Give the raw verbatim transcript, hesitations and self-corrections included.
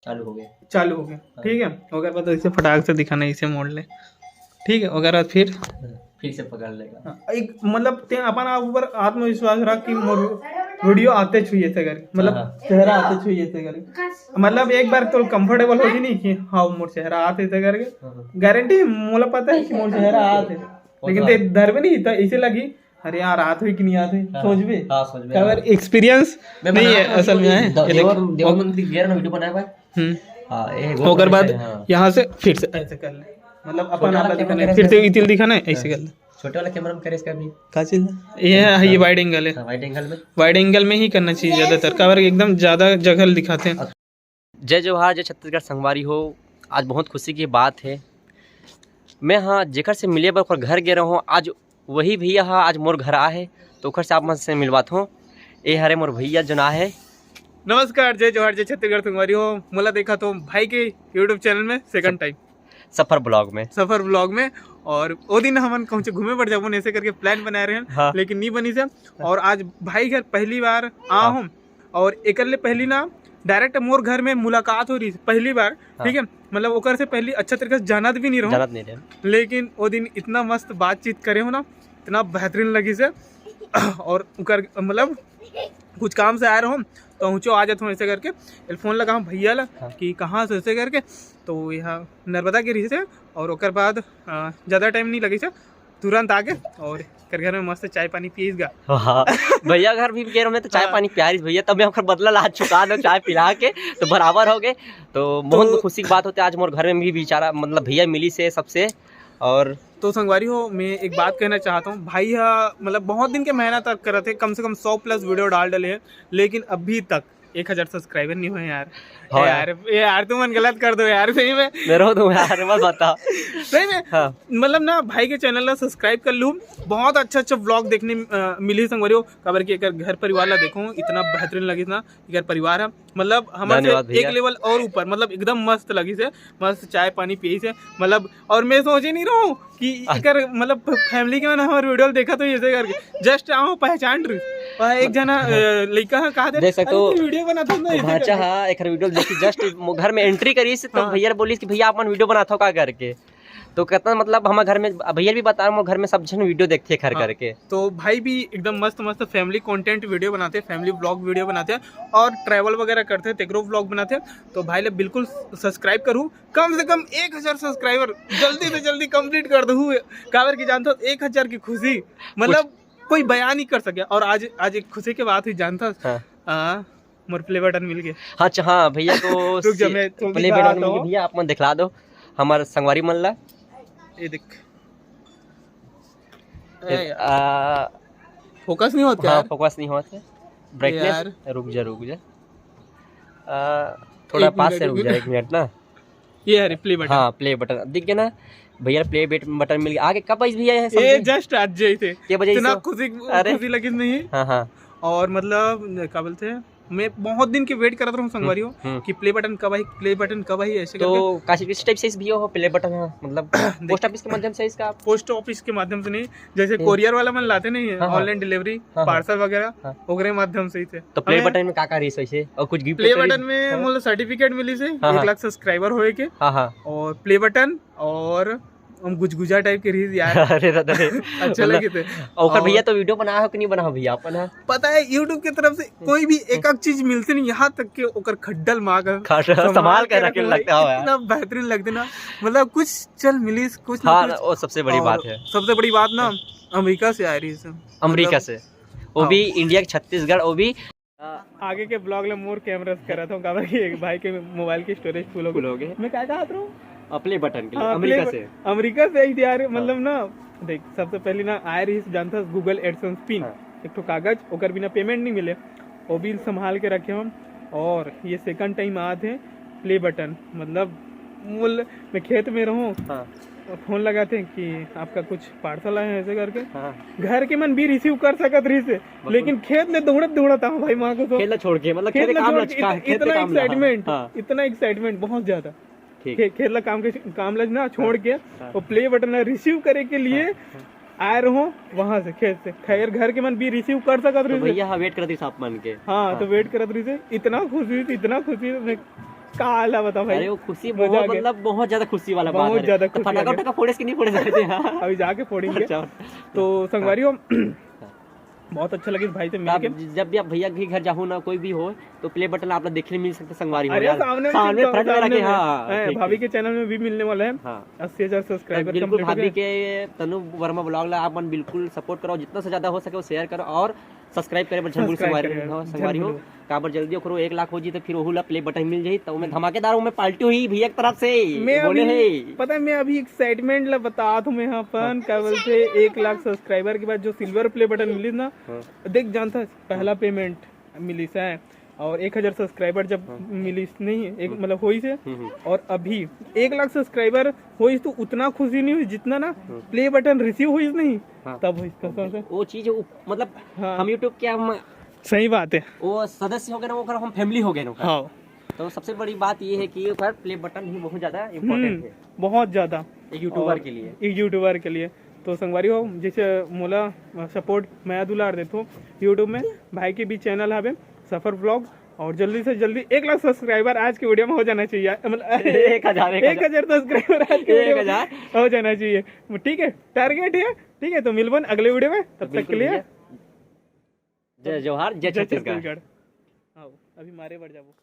चालू हो गया। चालू हो गया। ठीक है, ओकर बाद ऐसे फटाक से दिखाना, ऐसे मोड़ ले। ठीक है, ओकर बाद फिर फिर से पकड़ लेगा। हाँ, एक मतलब ते अपन आप ऊपर आत्मविश्वास रख कि मोर वीडियो आते छुई ऐसे करके, मतलब हाँ। चेहरा आते छुई ऐसे करके, मतलब एक बार तो कंफर्टेबल हो जी नहीं कि हाँ मोर चेहरा आते ऐसे करके। हाँ। गारंटी मोला पता है कि मोर चेहरा आते, लेकिन ते धरबे नहीं तो ऐसे लगी, अरे यार आत हुई कि नहीं आत हुई, हाँ। सोचबे। हाँ, सोचबे, काबर हाँ। एक्सपीरियंस मैं नहीं है बनाया असल में, है। द-, ये देख। देवर, देवर मंदिर गियर में वीडियो बनाया भाई। हम्म। हाँ, ये वो ओकर बाद हाँ। यहाँ से फिर से ऐसे कर ले, मतलब अपन छोटा वाला आप कैमरा फिर से इतिल दिखाना है, ऐसे कर ले। छोटे वाला कैमरा में करे इसका भी। का चीज? ये है, ये वाइड एंगल है। हाँ, वाइड एंगल में। वाइड एंगल में ही करना चाहिए ज़्यादातर, काबर एकदम ज़्यादा जगह दिखाते हैं। जय जोहार, जय छत्तीसगढ़ संगवारी हो। आज बहुत खुशी की बात है, मैं हाँ जेकर से मिले बर ओकर घर गे रहूँ, आज वही भैया हा आज मोर घर आ है, तो ओकर से आप मन से मिलवात हूँ। ए हरे मोर भैया जो ना है। नमस्कार, जय जोहार, जय छत्तीसगढ़ संगवारी हो। मोला देखा तो भाई के YouTube चैनल में सेकंड टाइम। सफर ब्लॉग में। सफर ब्लॉग में। और वो दिन हमन कहूँ घूमे बर जाबो ऐसे करके प्लान बनाए रहे हैं, हाँ। लेकिन नहीं बनी से। और आज भाई घर पहली बार आ हाँ। हूँ, और एकर ले पहली ना डायरेक्ट मोर घर में मुलाकात हो रही पहली बार, हाँ। ठीक है, मतलब ओकर से पहली अच्छा तरीके से जानत भी नहीं रहूँ, जानत नहीं रहे। लेकिन वो दिन इतना मस्त बातचीत करे हो ना, इतना बेहतरीन लगी से। और ओकर मतलब कुछ काम से आए रहूँ तो ऊँचो आ जात हूँ ऐसे करके, फोन लगा हूँ भैया ला हाँ। कि कहाँ से ऐसे करके, तो यहाँ नर्मदा गिरी से। और ओकर बाद ज़्यादा टाइम नहीं लगी से, तुरंत आगे और एकर घर में मस्त चाय पानी पीस गा। हाँ, भैया घर भी गे रहे तो चाय हाँ। पानी प्यारिस भैया, तब मैं ओकर बदला ला चुका दो चाय पिला के, तो बराबर हो गए। तो बहुत तो खुशी की बात होते आज मोर घर में भी बेचारा मतलब भैया मिली से सबसे। और तो संगवारी हो, मैं एक बात कहना चाहता हूँ, भाई हा मतलब बहुत दिन के मेहनत करत है, कम से कम सौ प्लस वीडियो डाल डाले हैं, लेकिन अभी तक एक हजार सब्सक्राइबर नहीं हुए यार। हाँ ए यार। यार, ए यार, तुमन गलत कर दो यार, सही में। मैं रो दूं यार, मत बता। सही में। हाँ। मतलब ना, भाई के चैनल ला सब्सक्राइब कर लू, बहुत अच्छा अच्छा व्लॉग देखने अ, मिली संगवारी हो, काबर कि एकर घर परिवार ला देखो, इतना बेहतरीन लगिस ना, एकर परिवार है मतलब हमारे धन्यवाद से एक भैया। लेवल और ऊपर, मतलब एकदम मस्त लगिस है, मस्त चाय पानी पियइस है, मतलब और मैं सोचे नहीं रहूँ कि एकर मतलब फैमिली के मन हमारे वीडियो देखा तो ऐसे करके जस्ट आओ पहचान रही। और एक जना अ, लइका है कहा दे, देख सकते हो, "अरे, तू वीडियो बनाता ना ऐसे भांचा करके।" हा एकर वीडियो देखी जस्ट घर में एंट्री करिस तो हाँ। भैया बोलिस कि भैया आप मन वीडियो बनात हो का करके। तो कहता मतलब हम घर में भैया भी बता रहा हूँ घर में सब जन वीडियो देखते खर हाँ। करके। तो भाई भी एकदम मस्त मस्त फैमिली कंटेंट वीडियो बनाते हैं, फैमिली व्लॉग वीडियो बनाते हैं और ट्रैवल वगैरह करते हैं, तेकरो व्लॉग बनाते हैं। तो भाई ले बिल्कुल सब्सक्राइब करूँ, कम से कम एक हजार सब्सक्राइबर जल्दी से जल्दी कंप्लीट कर दो। काबर की जानता हूँ एक हजार की खुशी मतलब कोई बयान नहीं कर सके। और आज आज एक खुशी की बात हुई जानता हूँ हाँ। आ, मोर प्ले बटन मिल गया। हाँ, अच्छा, हाँ भैया को रुक जा, मैं तो प्ले दिखा बटन मिल गया भैया, आप मन दिखला दो हमारे संगवारी मन ला। ये देख। ए, आ, फोकस नहीं होता हाँ, यार। फोकस नहीं होता। ब्राइटनेस यार। रुक जा, रुक जा। आ, थोड़ा एक पास मिनट, से रुक रुक जा, जा। एक मिनट ना। ये है प्ले बटन। हाँ, प्ले बटन दिख गया ना भैया, प्ले बटन मिल गया। आगे कब आई भैया है ये समथिंग? जस्ट आज जाई थे। के बजे इतना से? खुशी, अरे। खुशी लगी नहीं। हाँ, हाँ। और मतलब क्या बोलते हैं, मैं बहुत दिन के वेट करत रहूँ संगवारी हो हम्म। कि प्ले बटन कब आई, प्ले बटन कब आई, ऐसे तो करके। काशी किस टाइप से इस भैया हो प्ले बटन है, मतलब देख। पोस्ट ऑफिस के माध्यम से इसका आप पोस्ट ऑफिस के माध्यम से नहीं, जैसे हम्म। कोरियर वाला मन लाते नहीं है, हाँ, हाँ। ऑनलाइन डिलीवरी, हाँ, हाँ। पार्सल वगैरह, हाँ। ओकरे माध्यम से ही थे। तो प्ले हमें बटन में का का रही वैसे और कुछ गिफ्ट प्ले बटन में हाँ। मोला सर्टिफिकेट मिली से हाँ, एक हाँ। लाख सब्सक्राइबर होए के। हाँ, हाँ। और प्ले बटन और हम गुजगुजा टाइप के रही यार। अरे दादा रे। अच्छा मतलब, लगे थे। ओकर और भैया तो वीडियो बनाया हो कि नहीं बनाया भैया अपन है? पता है YouTube की तरफ से कोई भी एक एक चीज मिलती नहीं, यहाँ तक कि ओकर खड्डल माँ का खड्डल संभाल के रखे रखे लगता है यार। इतना बेहतरीन लगते ना, मतलब कुछ चल मिली कुछ ना हाँ, कुछ। वो सबसे बड़ी और बात है। सबसे बड़ी बात ना अमेरिका से आ रही है। अमेरिका मतलब से, वो हाँ। भी इंडिया के छत्तीसगढ़, वो भी आगे के ब्लॉग ले मोर कैमरा से करत हूँ, काबर कि एक भाई के मोबाइल की स्टोरेज फुल हो फुल हो गई। गए। मैं क्या कहत रहूँ? प्ले बटन के लिए हाँ, अमेरिका प्ले से। अमेरिका से आई थी यार, हाँ। मतलब ना, देख, सबसे पहले ना आए रही जानता Google AdSense पिन, हाँ। एक ठो कागज, ओकर बिना पेमेंट नहीं मिले, वो भी संभाल के रखे हम। और ये सेकंड टाइम आत है प्ले बटन, मतलब मूल मैं खेत में रहूँ, हाँ। फोन लगाते हैं कि आपका कुछ पार्सल आया है ऐसे करके। हाँ। घर के मन भी रिसीव कर सकत रही से, बिल्कुल। लेकिन खेत ले दौड़त दौड़त आओ भाई, माँ को तो खेत ला छोड़ के, मतलब खेत खेत ला काम छोड़ ला के का-, इत-, खेत इतना का काम ला, हाँ, एक्साइटमेंट, हाँ। इतना एक्साइटमेंट बहुत ज्यादा। ठीक। खे-, खेत ला काम के काम ला ना छोड़ हाँ। के हाँ। वो प्ले बटन ला रिसीव करे के लिए हाँ, हाँ। आए रहो वहां से खेत से। खैर घर के मन भी रिसीव कर सकत तो रही से। भैया हाँ, वेट करत रही आप मन के। हाँ, हाँ। तो वेट करत रही से, इतना खुशी थी, इतना खुशी थी, मैं का हाल है बताओ भाई? अरे वो खुशी मजा आ बहुत, गया। मतलब बहुत ज्यादा खुशी वाला बहुत बात है। ज्यादा तो खुशी फटाका लगे। फटाका फोड़े कि नहीं फोड़े जाते हैं? अभी जाके फोड़ेंगे। अच्छा। तो संगवारी हो, हाँ। बहुत अच्छा लगे भाई से तो आप मिलके। जब भी आप भैया के घर जाहू ना, कोई भी हो, तो प्ले बटन आप लोग देखने मिल सकते संगवारी हो अरे यार। सामने में सामने चिपका- फ्रंट में सामने लगे, में। हाँ, हैं, ठीक, भाभी ठीक। के चैनल में भी मिलने वाला है। हाँ। अस्सी हजार सब्सक्राइबर बिल्कुल, भाभी के तनु वर्मा ब्लॉग ला आप मन बिल्कुल सपोर्ट करो, जितना से ज्यादा हो सके वो शेयर करो और सब्सक्राइब करे बर झन भूल सब्सक्राइब संगवारी करे, हो, झन संगवारी हो। भूलो। काबर जल्दी ओकरो एक लाख हो जी तो फिर ओहू ला प्ले बटन मिल जाही, तो मैं धमाकेदार हूँ, मैं पार्टी हुई भैया की तरफ से। मैं बोले अभी हे। पता है, मैं अभी एक्साइटमेंट ला बतात हूँ मैं अपन, का बोलते, एक लाख सब्सक्राइबर के बाद जो सिल्वर प्ले बटन मिलिस ना, हाँ। देख जानता है, पहला पेमेंट मिलिस है और एक हजार सब्सक्राइबर जब हाँ। मिलिस नहीं, एक हम्म। मतलब होइस है, हम्म, हम्म। और अभी एक लाख सब्सक्राइबर होइस तो उतना खुशी नहीं हुई जितना ना हम्म। प्ले बटन रिसीव होइस नहीं, हाँ। तब होइस कसम से। वो चीज वो, मतलब हाँ। हम यूट्यूब के हम सही बात है। वो सदस्य हो गए ना, वो हम फैमिली हो गए ना। हाँ। तो सबसे बड़ी बात ये है कि ओकर प्ले बटन ही बहुत ज्यादा इम्पोर्टेंट हम्म, है बहुत ज्यादा। एक यूट्यूबर और के लिए। एक यूट्यूबर के लिए। तो संगवारी हो, जैसे मोला सपोर्ट, मया दुलार देथो यूट्यूब में, भाई के भी चैनल हवे सफर ब्लॉग, और जल्दी से जल्दी एक लाख सब्सक्राइबर आज की वीडियो में हो जाना चाहिए, मतलब एक हजार, एक हजार। एक हजार सब्सक्राइबर आज की एक वीडियो में हजार। हो जाना चाहिए, ठीक है, टारगेट है, ठीक है। तो मिलबन अगले वीडियो में, तब तक के बिल्कुल लिए भैया। जय जोहार, जय जय छत्तीसगढ़। छत्तीसगढ़। आओ, अभी मारे बढ़ जाबो।